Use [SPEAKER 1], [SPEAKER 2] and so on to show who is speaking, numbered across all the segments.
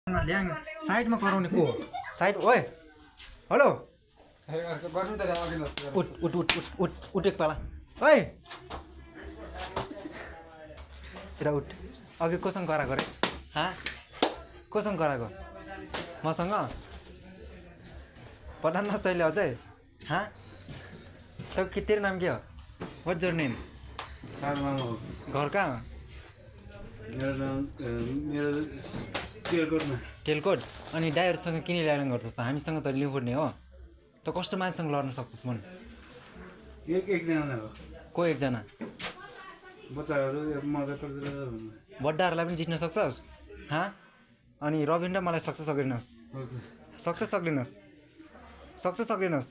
[SPEAKER 1] ल्याङ साइडमा कराउने को साइड ओए हेलो उठ उठ उठ उठ उठ उठ एक पाला ओए तेरा उठ अघि कोसँग कराएको रे हाँ कोसँग कराएको मसँग पठान्नस् तैँले अझै हाँ त के तेरो नाम के हो वाट योर नेम घर कहाँ
[SPEAKER 2] मेरो तेलकोटमा
[SPEAKER 1] टेलकोट अनि ड्राइभरसँग किन ल्याएर गर्छस् त हामीसँग त लिनुपर्ने हो त कस्तो मान्छेसँग लड्न सक्छस् मन
[SPEAKER 2] एकजना हो
[SPEAKER 1] को एकजना
[SPEAKER 2] बच्चाहरू
[SPEAKER 1] बड्डाहरूलाई पनि जित्न सक्छस् हाँ अनि रविन्द्र मलाई सक्छ सक्दैनस् सक्छ सक्दैनस् सक्छ सक्दैनस्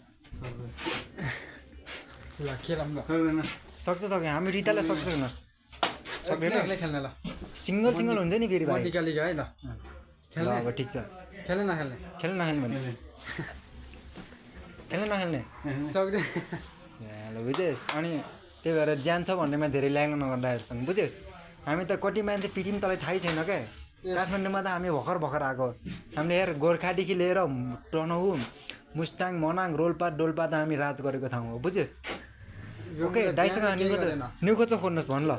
[SPEAKER 1] सक्छ सक्दैन हामी रितालाई सक्छ सक्दैनस् सक्दैन
[SPEAKER 3] खेल्ने ल
[SPEAKER 1] सिङ्गल सिङ्गल हुन्छ नि फेरि भाइ
[SPEAKER 3] निकालिगा है ल
[SPEAKER 1] ल अब ठिक छ
[SPEAKER 3] खेल्ने नखेल्ने
[SPEAKER 1] खेल्न नखेल्ने भने खेल्न नखेल्ने
[SPEAKER 3] सक्दैन
[SPEAKER 1] ल बुझेस् अनि त्यही भएर जान्छ भन्नेमा धेरै ल्याङ्न नगर्दाहरूसँग बुझेस् हामी त कति मान्छे पिटिम तँलाई थाहै छैन क्या काठमाडौँमा त हामी भर्खर भर्खर आएको हामीले हेर गोर्खादेखि लिएर टनहु मुस्ताङ मनाङ रोल्पा डोल्पा त हामी राज गरेको ठाउँ हो बुझेस् ओके दाइसँग न्यु खोज्छ खोज्नुहोस् भन् ल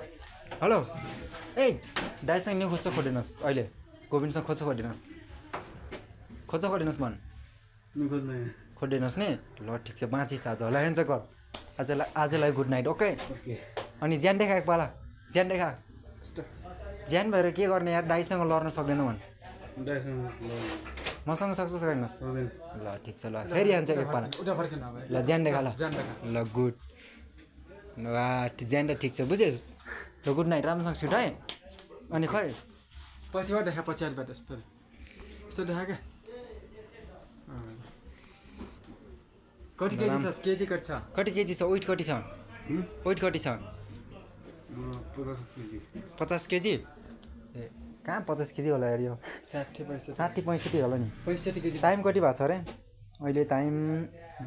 [SPEAKER 1] हेलो ए दाइसँग न्यु खोज्छ खोज्दैनस् अहिले गोविन्दसँग खोज्छ खोज्दैनस् भन् खोज्दैनस् नि ल ठिक छ बाँचिस् आज होला हेन्छ गर आजलाई गुड नाइट ओके अनि ज्यान देखा एकपाला ज्यान देखा ज्यान भएर के गर्ने यार दाइसँग लड्न सक्दैन भन् मसँग सक्छ सक्दैनस् ल ठिक छ ल फेरि हान्छ एकपाला ल ज्यान देखा ल गुड ल ज्यान त ठिक छ बुझेस् ल गुड नाइट राम्रोसँग सुट है अनि खै
[SPEAKER 3] पछिबाट देखा पछाडिबाट यस्तो यस्तो देखा क्या कति केजी छ केजी कति छ
[SPEAKER 1] कति केजी छ वेट कति छ वेट कति छ 50 केजी ए कहाँ 50 केजी होला यार यो 60-65 होला नि
[SPEAKER 3] 65 केजी
[SPEAKER 1] टाइम कति भएको छ अरे अहिले टाइम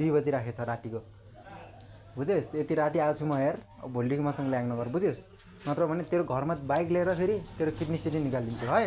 [SPEAKER 1] 2 बजी राखेको छ रातिको बुझेस् यति राति आएको छु म हेर भोलिदेखि मसँग ल्याङ नगर बुझेस् नत्र भने तेरो घरमा बाइक लिएर फेरि तेरो किडनी सिटी निकालिदिन्छु है